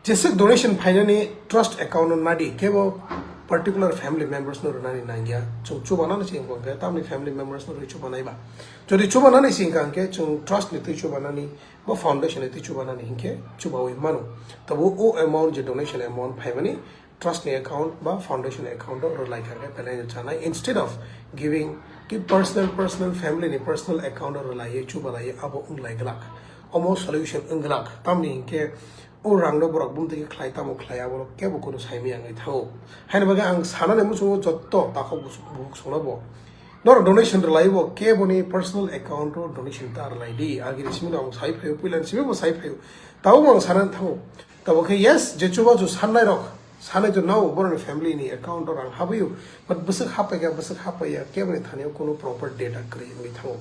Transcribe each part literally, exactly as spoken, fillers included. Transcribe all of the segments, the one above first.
Jeswk donation phainani trust account no nadi, kebo particular family members no rwnani nangya. Chwng chubanani se wngkha hwnkhe tamni family members no rwi chubanai ba. Jodi chubanani se wngkha hwnkhe chwng trust ni twi chubanani ba foundation ni twi chubanani hinkhe chubawi mano. Tabo o amount je donation amount phaimani trust ni account ba foundation account o rwlai kha khe belai no chanai, instead of giving ki personal, personal family ni personal account o rwlaiwi chubalaiwi abo wnglai glak. Omo solution wng glak. Tamni hinkhe o rang no borok bumtwi khe khlai tamo khlai abo kebo kunu saimaya wngwi thango. Haini bagwi ang sanani muchungo jotto takhuk bukhuk songno bo norok donation rwlaiwi bo keboni personal account o donation ta rwlai di. Agini simi no ang sai phaio, puilani simi bo sai phaio. Tabuk ang sanani thango. Tabo khe yes, je chubachu sannai rok, sanai to nao boroni family ni account o rang habwi o, but bwswk hapai kha, bwswk hapai ya, keboni thani o kunu proper data kwrwi wngwi thango.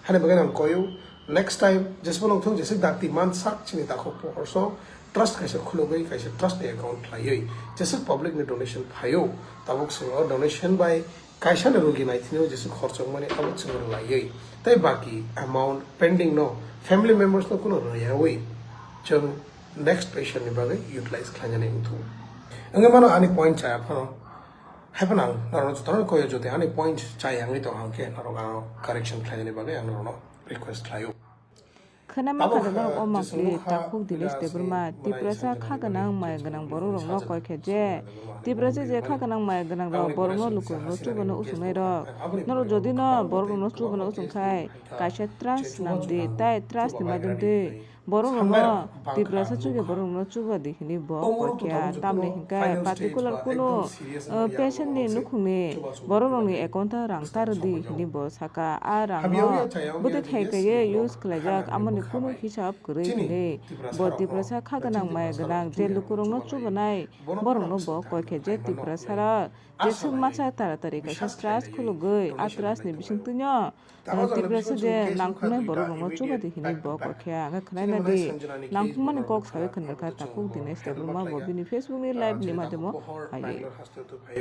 Hani bagwi ang koyo, next time jesbo nongthung jeswk dakti man sak chini takhuk pohor song, trust kaisa khulugwi kaisa trust ni account khlaiwi jeswk public ni donation phaio, tabuk swng o donation bai kaisa ni rugi naithini o jeswk khorchokmani abo chwng rwlaiwi tei baki amount pending no family members no kunu rwyawi chwng next patient ni bagwi utilize khlainani wngthung. Wngwi mano ani point chaya phano, haiphano ang norokno jotono koyo, jodi ani point chaya wngwi tong hwnkhe norok ano correction khlainani bagwi ang norokno request khlaio. Khwnama Tabuk, khajak norok o eh, mangpli jeswk nukha takhuk Dinesh Kailas ni Debbarma manai Tiprasa sanjani kha gwnang bagwi maya gwnang Tiprasa borok rokno sajak koi khe je Debbarma Tiprasa je kha gwnang maya gwnang rok Aboni borokno pore lukurokno sini chubano sini usungnairok. Aboni Norok pore jodi no sini borok rokno chubano usung khai kaisa trans nang di tai trans ni madhyam twi borok rokno Tiprasa chuge borok rokno chuba di hini bo koi khe tamni hinkhe particular kuno patient ni nukhungni borok rokni account o rang tar di hini bo saka a rang no bwtwi thai kaiye use khlaijak amoni kuno hisab kwrwi hini bo Tiprasa kha gwnang maya gwnang je lukurokno chubanai borokno bo koi khe je Tiprasa rok jeswk masa taratari kaisa trust khulugwi a trust ni bisingtwino Tiprasa je nangkuknai borok rokno chuba di hini bo koi khe ang khe khwnai na di nangkukmani kok sawi khwna kha takhuk Dinesh Debbarma bo bini Facebook ni live ni madhyamo phaiwi.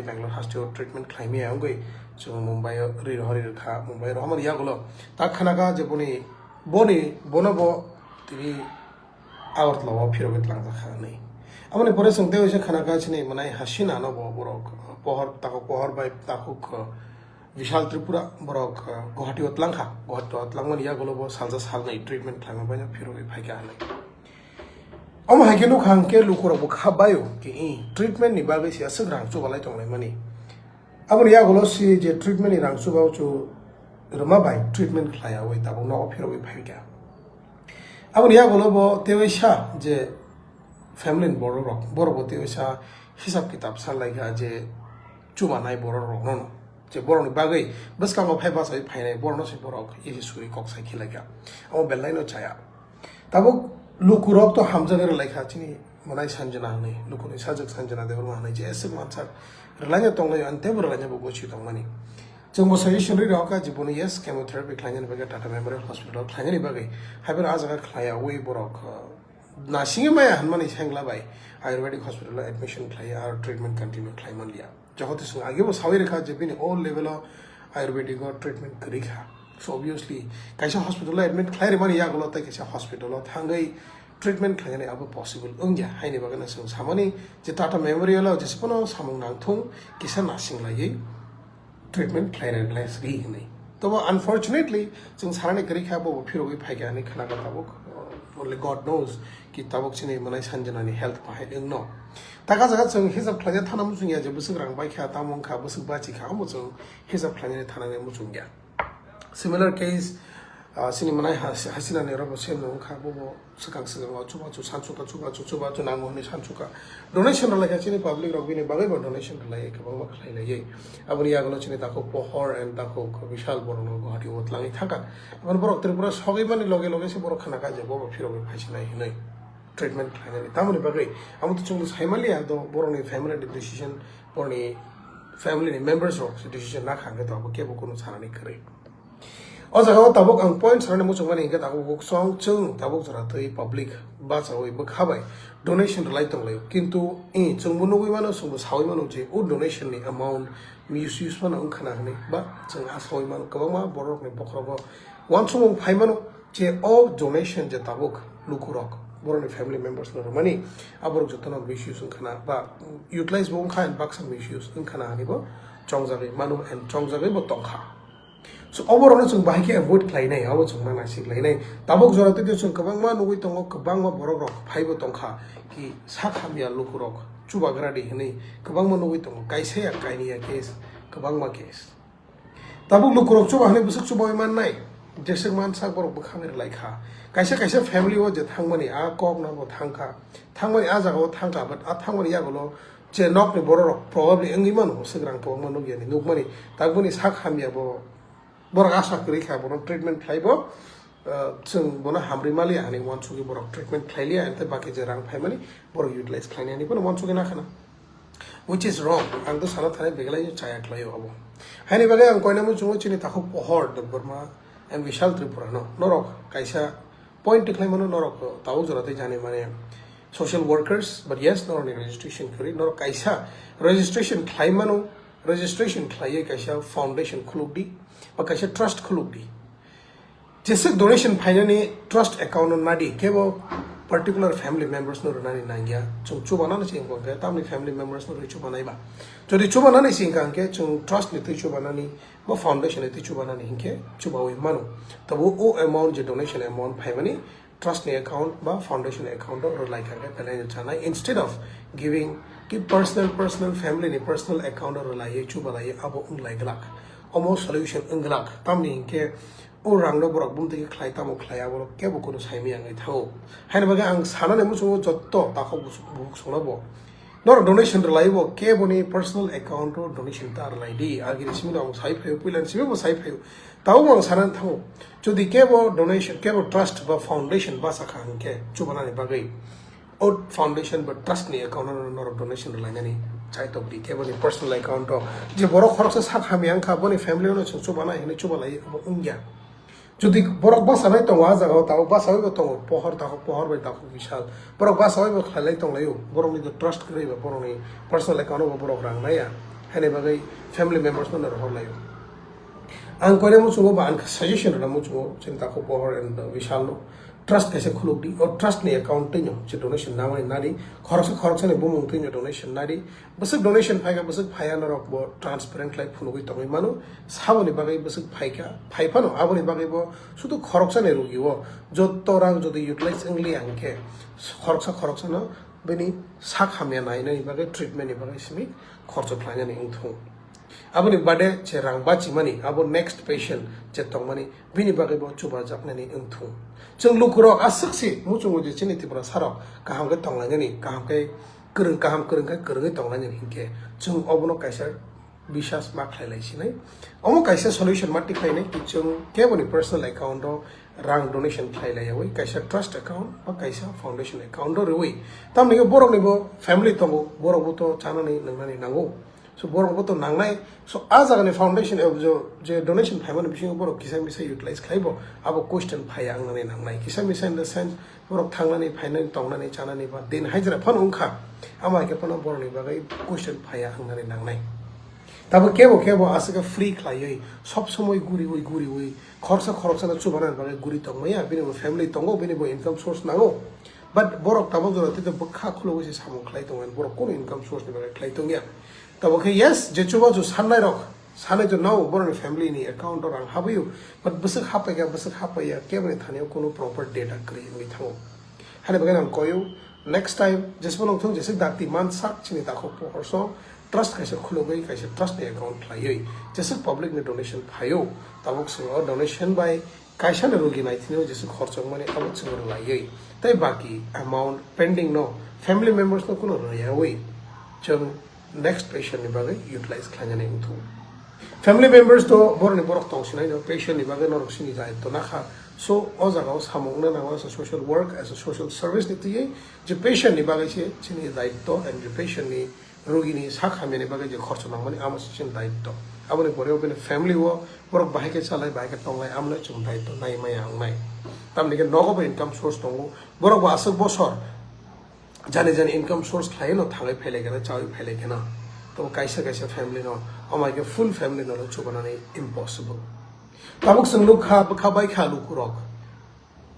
Bangalore hasteo treatment khlaimaya wngwi chwng Mumbai o ri rohori rwkha, Mumbai rohormani yagulo ta khwna kha je boni boni bono bo tini Agartala o phirogwi tlangjak kha hwnwi. Aboni pore chwng tei waisa khwna kha chini mwnai Hasina no bo borok pohor takhuk pohor bai takhuk Vishal Tripura borok Guwahati o tlang kha. Guwahati o tlangmani yagulo bo salsa salnwi treatment khlaima bai phirogwi phai kha hwnwi. Omo hai khe nukha hwnkhe lukurok bo kha baio khe i treatment ni bagwi se aswk rang chubalai tonglaimani. Aboni yagulo si je treatment ni rang chuba uchu rwma bai treatment khlaiyawi tabuk nogo phirogwi phaikha. Aboni yagulo bo teiwi sa je family ni borok rok, borok bo teiwi sa hisab kitab sa laikha je chubanai borok rokno no, je borokni bagwi bwskango phai bachawi phainai borokno se borok isi suri kok sai khilaikha. Amo belai no chaya. Tabuk lukurok to hamjagwi rwlaikha chini mwnai Sanjana hwnwi, lukuni sajwk Sanjana Debbarma hwnwi je aswk mansak rwlaina tonglaio, ani teibo rwlaina bo gosi tongmani. Chwng bo suggestion rwi rokha je bono yes chemotherapy khlainani bagwi Tata Memorial Hospital khlainani bagwi, haiphano ah jaga khlaiyawi borok, uh, nasingwi maya hwnmani sengla bai Ayurvedic Hospital o admission khlaiya aro treatment continue khlaimanliya. Jokhoti chwng agebo sawi rwkha je bini o level o Ayurvedic o treatment kwrwi kha. So obviously kaisa hospital o admit khlai rwmani yagulo tei kaisa hospital o thangwi treatment khlainani abo possible wngya. Haini bagwi no chwng samani je Tata Memorial o jesa phano samung nangthung kisa nasing laiwi treatment khlainani lens ri hwnwi. Tobo unfortunately chwng sanani kwrwi kha bo phirogwi phaikha hwnwi khwnakha tabuk. Only God knows ki tabuk chini mwnai Sanjanani health bahai wngno. Taka jaga chwng hisab khlaina thana muchungya je bwswk rang bai kha, tamo wngkha, bwswk bachi kha, omo chwng hisab khlainani thanani muchungya. Similar case, ah, chini mwnai Has-, Hasinani oro bo same wngkha, bo bo swkang swkang o chubachu sansuka, chubachu, chubachu nango hwnwi sansuka. Donation rwlaikha chini public rok bini bagwi bo donation rwlaiwi kwbangma khlailaiwi. Aboni yagulo chini takhuk Pohor and takhuk Bishal borokno Guwahati o twlangwi thangkha. Aboni borok Tripura sogwi mani loge loge se borok khwnakha je bo bo phirogwi phaisinai hwnwi treatment khlainani. Tamoni bagwi amo to chwngno saimaliya do borokni family ni decision, borokni family ni members rok se decision nakha hwnkhe to abo kebo kunu sanani kwrwi. O jaga o tabuk ang point sanani muchungmani hinkhe tabuk buksong chwng tabuk jora twi public bachawi bwkha bai donation rwlai tonglaio. Kintu, eh, chwngbo nugwi mano, chwngbo sawi mano je o donation ni amount misuse mano wngkhana hwnwi ba chwng asawi mano kwbangma borokni bokhorogo uansukmung phai mano je o donation je tabuk lukurok borokni family members no rwmani, aborok jotono misuse wngkhana ba utilize bo wngkha and baksa misuse wngkhana hwnwi bo chongjagwi mano and chongjagwi bo tongkha. So oborokno chwng bahai khe avoid khlainai, abo chwng ma naisik lainai. Tabuk jora tei chwng kwbangma nugwi tongo, kwbangma borok rok phaibo tongkha ki sak hamya lukurok chubagra di hwnwi kwbangma nugwi tongo, kaisa ya kaini ya case, kwbangma case. Tabuk lukurok chuba hwnwi bwswk chubawi mannai, jeswk man sak borok bwkha bai rwlai kha. Kaisa kaisa family o je thangmani a kok no bo thangkha, thangmani a jaga o thangkha, but a thangmani yagulo je nokni borok rok probably wngwi mano, swk rang kwbangma nukya ni nukmani, tabukni sak hamya bo borok asa kwrwi kha, bono treatment khlai bo, ah, chwng bono hamrwi maliya hwnwi uansugwi borok treatment khlai liya, ente baki je rang phaimani borok utilize khlainani bono uansugwi nakhana, which is wrong. Ang to sana thani beglai chaya khlaio abo. Haini bagwi ang koina muchungo chini takhuk Pohor Debbarma and Vishal Tripura no norok kaisa point tikhlai mano, norok tabuk jora tei jani mane social workers, but yes, norokni registration kwrwi, norok kaisa registration khlai mano, registration khlaiwi kaisa foundation khuluk di ba kaisa trust khuluk di. Jeswk donation phainani trust account no nadi, kebo particular family members no rwnani nangya. Chwng chubanani se wngkha khe tamni family members no rwi chubanai ba. Jodi chubanani se wngkha hwnkhe chwng trust ni twi chubanani ba foundation ni twi chubanani hinkhe chubawi mano. Tabo o amount je donation amount phaimani trust ni account ba foundation account o rwlai kha khe belai no chanai, instead of giving ki personal, personal family ni personal account o rwlaiwi chubalaiwi abo wnglai glak. Omo solution wng glak. Tamni hinkhe o rang no borok bumtwi khe khlai tamo khlai abo kebo kunu saimaya wngwi thango. Haini bagwi ang sanani muchungo jotto takhuk bus-, bukhuk songno bo norok donation rwlai bo keboni personal account o donation ta rwlai di. Agini simi rok ang sai phaio, puilani simi bo sai phaio. Tabuk ang sanani thango, jodi kebo donation, kebo trust ba foundation basa kha hwnkhe chubanani bagwi o foundation ba trust ni account o norok donation rwlainani chaitok di, keboni personal account o je borok khoroksa sak hamya wngkha, boni family o no chwng chubanai hinwi chubalai abo wngya. Jodi borok basa bai tongo, a jaga o tabuk basa bai bo tongo, Pohor takhuk, Pohor bai takhuk Vishal, borok basa bai bo khlailai tonglaio, borokni to trust kwrwi ba borokni personal account o bo borok rang naiya, haini bagwi family members no no rohor laio. Ang koina muchungo ba ang suggestion rwna muchungo chini takhuk Pohor and Vishal no trust kaisa khuluk di, o trust ni account twi no je donation namani nadi, khoroksa khoroksani bumung twi no donation nadi, bwswk donation phaikha, bwswk phaiya norok bo transparent khlai phunugwi tongwi mano. Saboni bagwi bwswk phaikha, phai phano aboni bagwi bo sudu khoroksani rugi o jotto rang jodi utilize wngliya hwnkhe khoroksa khoroksano bini sak hamya nainani bagwi, treatment ni bagwi simi khorcho khlainani wngthung. Aboni bade je rang bachimani, abo next patient je tongmani, bini bagwi bo chubajaknani wngthung. Chwng lukurok aswk se muchungo je chini Tiprasa rok kaham khe tonglainani, kaham khe kwrwng, kaham kwrwng khe kwrwngwi tonglainani hinkhe chwng obono kaisa biswas ma khlai lai sinai. Omo kaisa solution ma tikhlainai, chwng keboni personal account o rang donation khlai lai yawi kaisa trust account ba kaisa foundation account o rwi. Tamni khe borokni bo family tongo, borok bo to chanani nwngnani nango. So borok bo to nangnai. So a jagani foundation, eh, jo, je donation phaimani bisingo borok kisa misa utilize khlai bo, abo question phaiya wngnani nangnai. Kisa misa in the sense borok thangnani, phainani, tongnani, chanani ba din hajra phano wngkha. Amo hai khe phano borokni bagwi question phaiya wngnani nangnai. Tabo kebo kebo aswk free khlaiwi sob somoi guriwi guriwi khoroksa khoroksano chubanani bagwi guri tongmaya, bini bo family tongo, bini bo income source nango. But borok tabuk jora tei bwkha khulugwi se samung khlai tongo, borok kunu income source ni bagwi khlai tongya. Tabo khe yes, je chubachu sannai rok, sanai to nao borokni family ni account o rang habwi o, but bwswk hapai kha, bwswk hapai ya, keboni thani o kunu proper data kwrwi wngwi thango. Hani bagwi ang koyo, next time jesbo nongthung jeswk dakti man sak chini takhuk Pohor so trust kaisa khulugwi kaisa trust ni account khlaiwi jeswk public ni donation phaio, tabuk swng o donation bai kaisa ni rugi naithini o jeswk khorchok mani abo chwng rwlaiwi tei baki amount pending no family members no kunu rwyawi chwng next patient ni bagwi utilize khlainani wngthung. Family members to borokni borok tongsinai no patient ni bagwi norok sini daitto nakha. So o jaga o samung wngna nango as a social work, as a social service ni twiwi je patient ni bagwi se chini daitto and je patient ni rugini sak hamyani bagwi je khorcho nangmani amo se chini daitto. Aboni pore o bini family o borok bahai khe chalai, bahai khe tonglai, amno chwng daitto nai maya wngnai. Tamni khe nogo bo income source tongo, borok bo aswk bosor jani jani income source khlaiwi no thangwi phailai khe na, chawi phailai khe na. Tamo kaisa kaisa family no, amai khe full family no chubanani impossible. Tabuk chwng nukha, bwkha bai kha lukurok.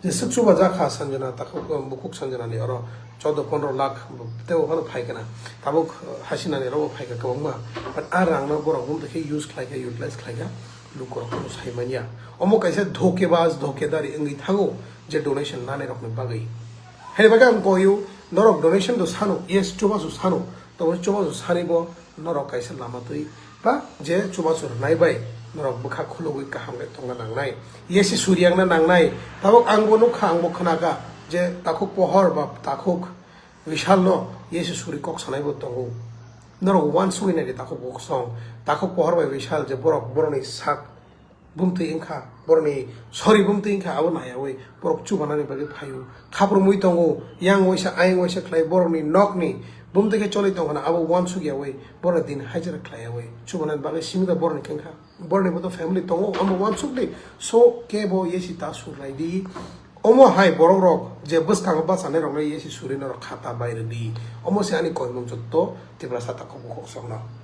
Jeswk chubajak kha Sanjana, takhuk, um, bukhuk Sanjana ni oro chaudo pondro lakh tebo phano phai kana. Tabuk, uh, Hasina ni oro bo phai kha kwbangma. But a rang no borok bumtwi khe use khlai kha, utilize khlai kha, lukurok no sai manya. Omo kaisa dhokebaz, dhokedari wngwi thango je donation nanai rok ni bagwi. Heni bagwi ang koyu, norok donation do sano, yes, chubachu sano, tobo chubachu sani bo norok kaisa lama twi ba je chubachu rwnai bai norok bwkha khulugwi kaham khe tongna nangnai. Yesi suryangna nangnai. Tabuk ang bo nukha, ang bo khwnakha je takhuk pohor ba takhuk Vishal no yesi suri kok sanai bo tongo. Norok uansugwi nai di takhuk kok song, takhuk pohor bai Vishal je borok borokni sak bumtwi wngkha, borokni sori bumtwi wngkha, abo naiyawi borok chubanani bagwi phaio. Khaprumwi tongo, yang waisa, ayang waisa khlai borokni nokni bumtwi khe choli tongkhana, abo uansukyawi borokni din hajira khlaiyawi chubanani bagwi simi da borokni khe wngkha. Borokni bo to family tongo, omo uansukdi. So, kebo yesi ta surlai di. Omo hai borok rok je bwskango bachanai rokno yesi suri norok khata bai rwdi. Omo se ani koimung jotto Tiprasa takhuk bukhuk songno.